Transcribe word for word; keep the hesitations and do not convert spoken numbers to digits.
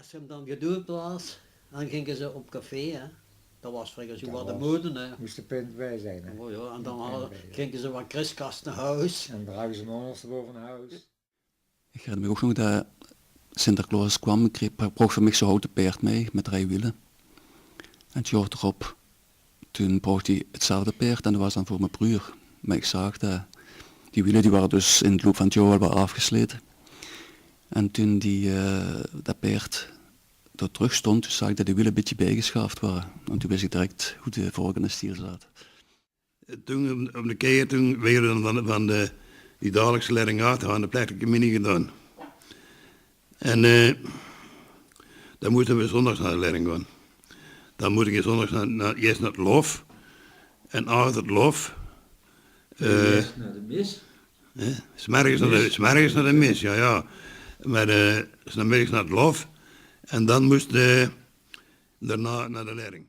As ze dan gedoept waas, dan ginge ze op café, hè. Dat waas vreuger zoe wat de mode, hè. Mós de pint bij zien, hè. O jao, en dan hadde, ginge ze van kriskast nao hoes. En druive ze 's morges boven hoes. Ich herinner mich ouch nog dat Sinterklaos kwaam, kreeg, broch veur mich zoe'n houte paerd mei mit drie wiele. En 't jaor d'rop, toen broch dee 'tzelfde paerd en dat waas dan veur mien broor. Mer ich zaag dat die wiele, die wore dus in 't loop van 't jaor waal weer aafgeslete. En toen die, eh, dat paerd dao trök stóng, toen zaag ich dat die wiele e bietje bijgeschaafd wore. En toen wis ich direk wie de vork in de stier zaat. Toen, op, op de keier, toen waere v'r dan van, van de, die daolikse lering aaf, dan waas de plechtige communie gedaon. En, eh, dan móste v'r zóndigs nao de lering gaon. Dan mós ich zóndigs nao, nao, iers nao 't lof. En achter 't lof, eh, iers nao de mis. Hè? 's Merges nao de, 's merges nao de mis, jao, jao. Mer, eh, 's namiddigs nao 't lof. En dan mós de, daonao nao de lering.